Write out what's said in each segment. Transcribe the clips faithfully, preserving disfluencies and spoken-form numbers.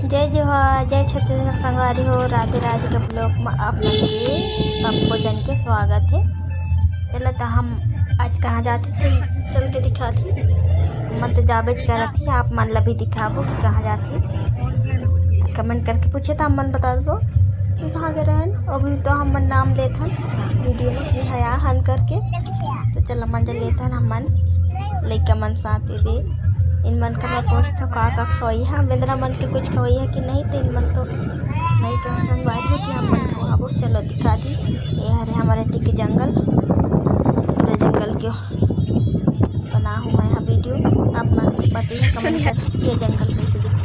जय जोहार, जय छत्तीसगढ़ संगवारी हो, राधे राधे के vlog में आप मन के सबको जन के स्वागत है। चलो तो हम आज कहाँ जाते थे, चल के दिखाते। मन तो जाबेच करत ही, आप मन ला भी दिखाबो कि कहाँ जाते। Comment करके पूछे तो हम मन बता दो कि कहाँ गए रहन। अभी तो हम मन नाम लेथन video में कि हया हन करके। तो चलो मन जा लेथन हम मन लइका मन साथ दे। इन मन का मैं पूछथव का का खवई है, बेंदरा मन के कुछ खवई है कि नहीं, तो इन मन तो नहीं कहन संगवारी हो कि हम मन खवाबो। चलो दिखा दी, ये हरे हमारे एती के जंगल, पूरा जंगल के बना हुआ है video। आप मन बताइए comment करके ये जंगल कैसे दिखता है।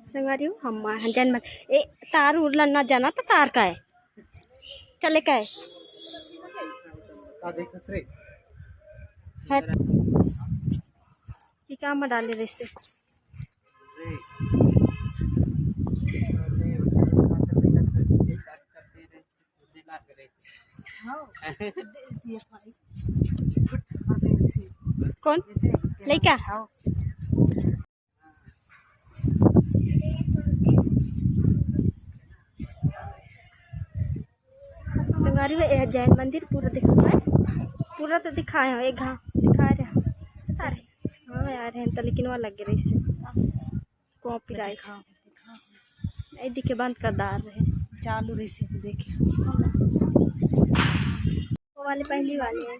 संगवारी हो, हम जन मत ए तार उड़ला ना जाना तो तार का है चले का है। हट। ये का में डाले रहिसे? कौन लइका? संगवारी हो, यह जैन मंदिर पूरा दिखाए, पूरा तो दिखाए हो, एक घा दिखा रहे हैं। अरे हाँ यार, हैं तो लेकिन वहाँ लग रही से copyright। नहीं दिखे, बंद कर दार रहे, चालू रही से देखे। वो वाले पहली वाले हैं।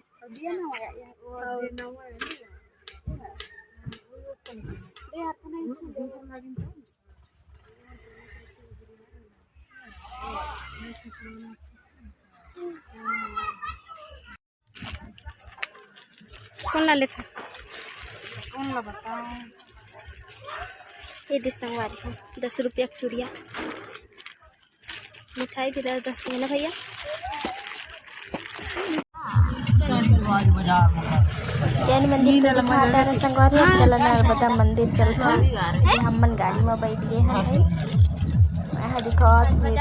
कौन ला लेता? कौन ला बताऊं? ये दे संगवारी हो, दस रुपया की चूड़िया। मिठाई भी दस दस है ना भैया। जैन मंदिर तो दिखा दे रहे संगवारी, अब चला नर्मदा मंदिर चलथन। ये हमन गाड़ी में बैठ गए हैं भाई। मैं हा दिखावत हुए दे।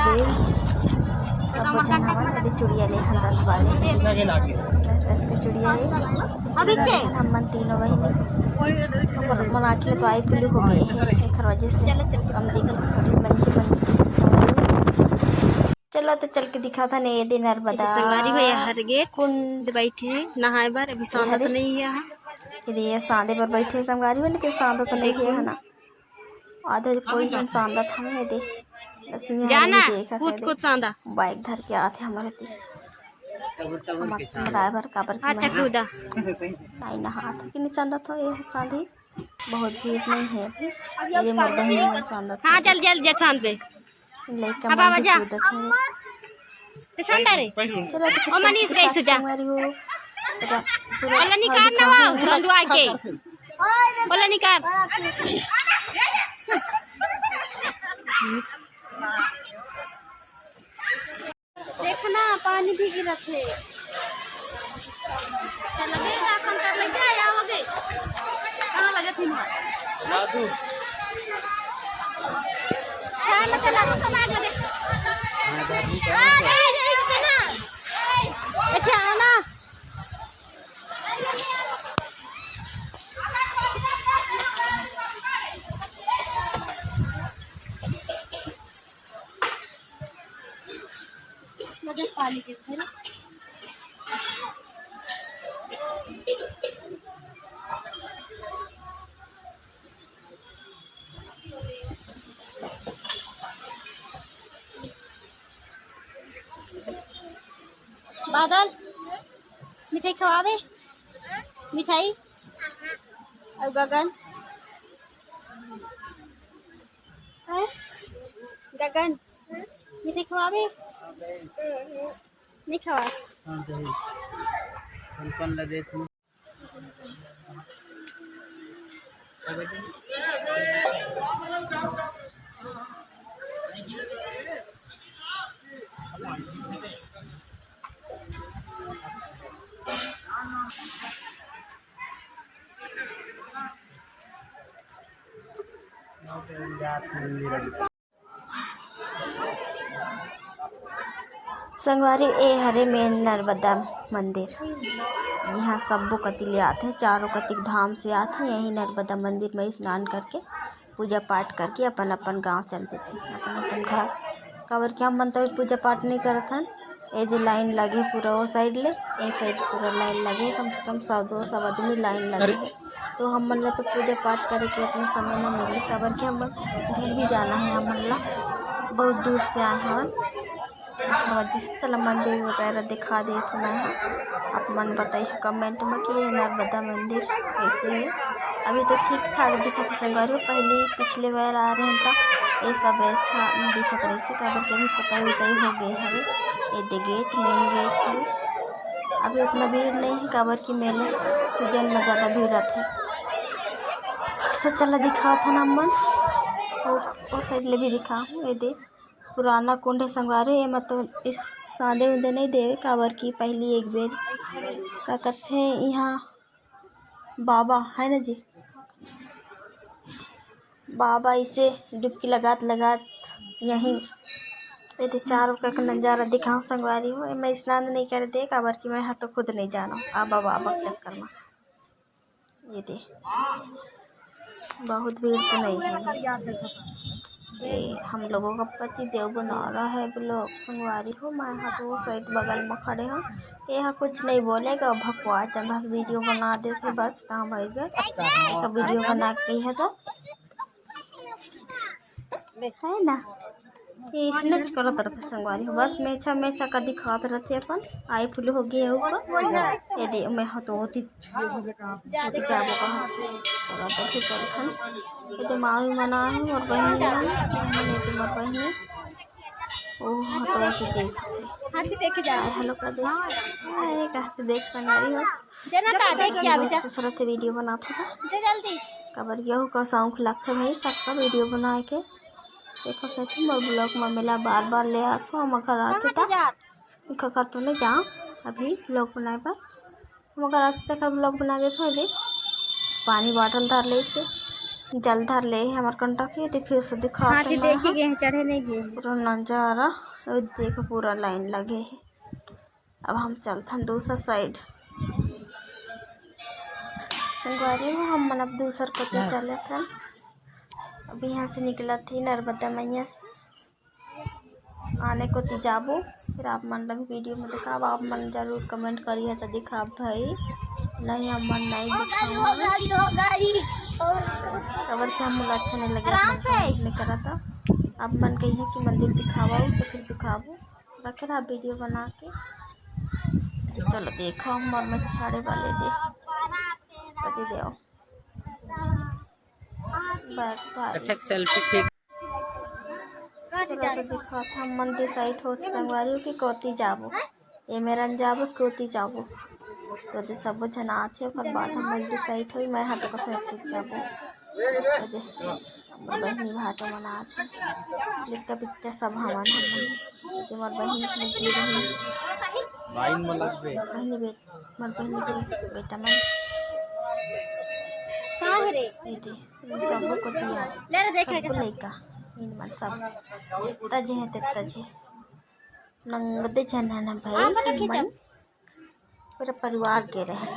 सब झन हमन हा दे चूड़िया ले हन दस वाले। दस दस के चूड़िया ले। अभी के? हमन तीनों बहिनी। मोर आँखी तो आई ब्लू हो गई है, एकर वजह से कम दिख थोड़ी मंजी मंजी। चलो तो चल के दिखाथन ये दे नर्मदा संगवारी हो, ये हर गेट कुंड। बैठे हैं नहाए बर, अभी सांदत हरे। नहीं है। ये दे ये सांदे बर बैठे संगवारी हो, लेकिन सांदत नहीं है, है ना। आधे कोई मन सांदत हमें दे। लक्ष्मी जाना, हरी देखा कूद दे। कूद सांदा। बाइक धर के आते हमारे ती। हम ड्राइवर काबर की अच्छा, मैं कूदा। नहीं नहात कि नहीं सांदत हो, ये सांदी। बहुत भीड़ नहीं है अभी। ये मोर बहिनी मन सांदत हाँ, है। चल, चल, जा सांद पे। लइका अब मन आवा भी जा। कूदत है। ते सांदा रे। चलो, तो ओ मनीष, गई से जा। संगवारी हो। पूरा, पूरा ओला निकाल ना, वो संदुआ के। ओला निकाल। देखना, पानी भी गिरत हे। चल लगे, राशन कार्ड लगे, आया हो गए। कहाँ लगे थे वहाँ? दादू। छाया में चला, राशन कार्ड लगे। हाँ, दादू, आ, चला। ए, ए, ए, ए, ना। अच्छा, आना। बादल, मिठाई खवावे? मिठाई? अउ गगन? हैं? गगन, मिठाई खवावे? नहीं खवास। हाँ, दही। कौन कौन लगे थे? संगवारी, ए हरे मेन नर्मदा मंदिर। इहाँ सब्बो कति ले आथे, चारों कति के धाम से आथे। यही नर्मदा मंदिर में स्नान करके, पूजा पाठ करके अपन अपन गांव चल देथे, अपन अपन घर। काबर कि हमन तो पूजा पाठ नहीं करत हन। ए दे लाइन लगे पूरा ओ साइड ले, ए साइड पूरा लाइन लगे, कम से कम सौ दो सौ आदमी लाइन लगे हे। तो हमन ला तो पूजा पाठ करे के अपना समय न मिले, काबर कि हमन घर भी जाना है, हमन ला बहुत दूर से आए हवन। अच्छा, जिस तरह मंदिर वगैरह दिखा देत मैं ह, आप मन बताइए कमेंट में कि ये नर्मदा मंदिर कैसे है। अभी तो ठीक ठाक दिखत है संगवारी, पहले पिछले बार आ रहे हैं तो ये सब अच्छा दिखत रहे से, काबर के अभी पता ही नहीं हो गए हवे। ये दे गेट, मेन गेट है। अभी उतना भीड़ नहीं है, काबर कि मेला सीजन में ज़्यादा भीड़ रहता है। तो चला दिखात हन हमन, और, और साइड ले भी दिखा हूँ। ये दे पुराना कुंड है संगवारी, ये मतलब इस सादे उदे नहीं देवे, काबर कि पहली एक बेर का कथे यहाँ बाबा है ना जी, बाबा इसे डुबकी लगात लगात यहीं, ये दे चारों का नजारा दिखाऊं संगवारी हो। मैं स्नान नहीं करे दे, काबर कि मैं हा तो खुद नहीं जाना आबा बाबा के चक्कर में। ये दे, बहुत भीड़ तो नहीं है। ये हम लोगों का पति देव बना रहा है ब्लॉग संगवारी हो। मैं हा तो वो साइड बगल में खड़े हूँ, ये हा कुछ नहीं बोलेगा, भकवा चंदा वीडियो बना देते बस, काम भर गया। एक वीडियो बना के है तो है ना, ये इसने करत रहते संगवारी हो, बस मेछा मेछा का दिखात रहते अपन। आई फुल हो गए ऊपर। ये दे, मैं हा तो होती जाबो कहा थोड़ा सा भी कर खान। ये दे मामी मना है, मोर बहिनी है, ये दे मोर बहिनी। ओ हा तो होती देख, हाथी देखे जा। हेलो कर दे। हाँ, ये कहते देख संगवारी हो। जना ता देख के आवे जा। दूसरा के वीडियो बनाते हैं। जा जल्दी। काबर गेहूं का शौक लगता है भाई सबका वीडियो बना के। देखो सखी, मोर ब्लॉग में मेला बार बार ले आथो, हम घर आते ता। घर तो नहीं जा अभी ब्लॉग बनाए पर, हम घर आते तक ब्लॉग बना देते हैं। देख, पानी बॉटल धर ले, इसे जल धर ले हमार कंटा के, तो फिर से दिखा हाँ जी, देखी गए हैं, चढ़े नहीं गए हैं। पूरा नजारा, वो देखो पूरा लाइन लगे है। अब हम चलथन दूसर साइड। संगवारी हो, हम मन अब दूसर कोती चलत हन। अब यहाँ से निकलत ही नर्मदा मैया से आने कोती जाबो, फिर आप मन ला भी वीडियो में दिखाब। आप मन जरूर कमेंट करिए तो दिखाब भाई, नहीं हम मन नहीं दिखाब। खबर से हम लोग अच्छा नहीं लगे, आप मन कमेंट नहीं करा था। आप मन कहिए कि मंदिर दिखावा हो तो फिर दिखाबो। रखे रहा वीडियो बना के। चलो देखो, हमर में ठाड़े वाले दे, कति देव बैग भारी। अच्छा, सेल्फी खींच। थोड़ा सा दिखात हम मन डिसाइड होत संगवारी हो कि कोती जाबो, ए मेरन जाबो, कोती जाबो। तो दे सबो झन आथे, ओकर बाद हम मन डिसाइड होई, मैं हा तो कथों कोती जाबो। तो दे, हमर बहिनी भाटो मन आथे, लिटका पिटका सब हमन, हमन। ये मोर बहिनी, मोर बहिनी। लाइन में लग गए। बहिनी बेट-, मोर बहिनी के बेटा मन। का है रे? ये दे, इन सबो कोती आ। ले रे, देखे के सबो सब। लइका, इन मन सब। तजे हैं, ते तजे। नंगदे झन है ना भाई, आप वाला खींचो। मन। पूरा परिवार के रहे।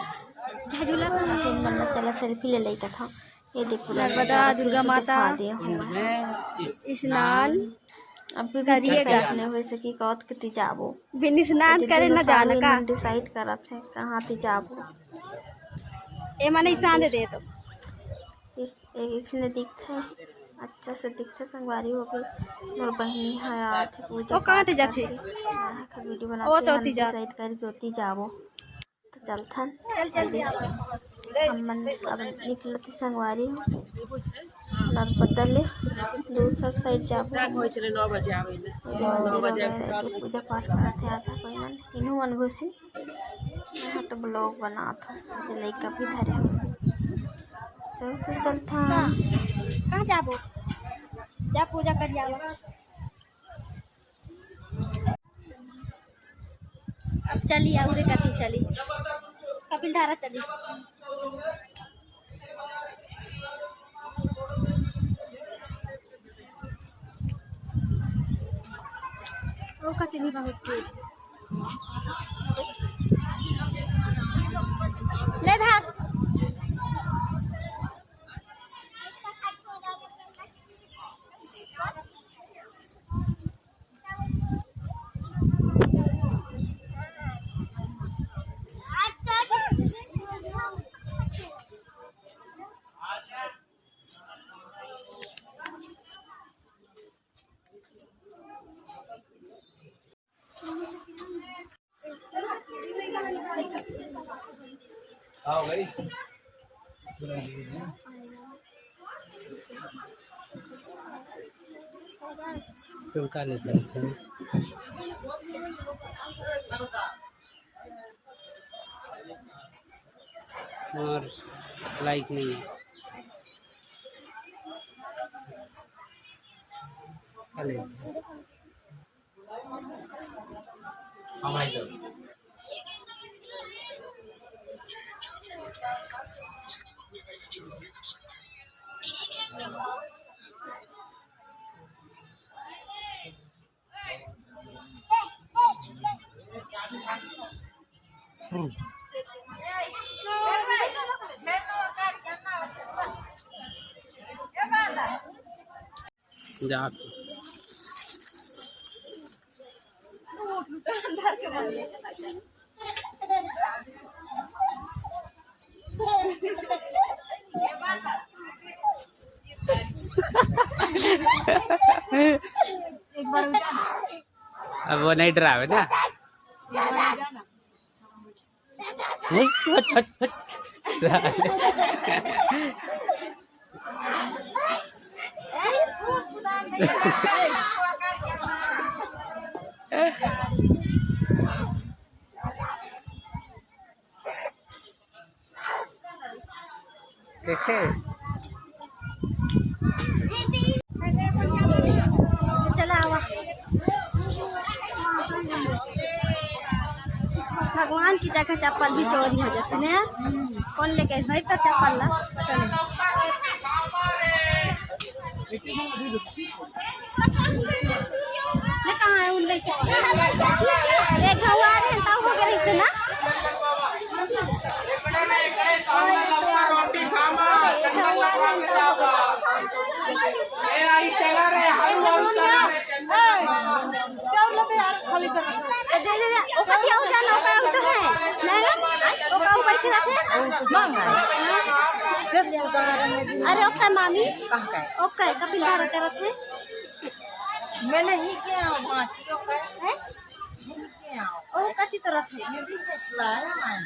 झझूला तो है। फिर मन चला सेल्फी ले लेता था। ये देख पूरा नर्मदा, नजारा फिर दुर्गा से माता, दिखा दिया हूँ मैं। स्नान अभी भी करिएगा। डिसाइड नहीं हो सकी कौत कती जाबो। बिन स्नान करे न जाना का? डिसाइड करत है कहाँ ती जाबो। ए माने ईशान दे दे तो। इस, इसने दिखथे, अच्छा से दिखथे संगवारी हो गई। मोर बहिनी ह आथे पूजा वो काट पाठ जाथे। करथे। मैं ह वीडियो ओ बनाते तो हैं, ओती जा। डिसाइड करके ओती जाबो। तो चलथन। चल, चल, जल्दी। चल। हमन अब निकलत ही संगवारी हो। नर्मदा ले दूसरा साइड जाबो। टाइम होय चले नौ बजे आवे ले। नौ बजे। पूजा पाठ करत हे आधा कोई मन, इन्हू मन घुसी। मैं तो ब्लॉग बनात हूँ, ये लइका भी धरे हो। चल तो चलता। कहाँ जाबो? जा पूजा कर आवा। अब चली, अउरे कथी चली, कपिल धारा चली। ओ कथी भी बहुत तेज। ले धार। तुम का ले सकते हो? और लाइक नहीं है। अरे। हाँ भाई साहब। जात। एक बार अब वो नहीं डरावे ना। हट, हट, हट, हट। देखे। चला आवा। भगवान की जगह चप्पल भी चोरी हो जाती है। कौन लेके भाई का चप्पल ला? मैं कहाँ है उन लेके? एक घाव आ रहे हैं, ताऊ हो गए थे ना? दे, दे, दे, ओका दिया हो जाना, ओका उधर है। नहीं ना? ओका ऊपर खिला थे? अरे, ओका मामी? ओका, कपिल धारा करत है। मैं नहीं किया हूँ, माँ की ओका। हैं? नहीं किया हूँ। ओ, कथी तरह थे? ये भी निकला है, माँ।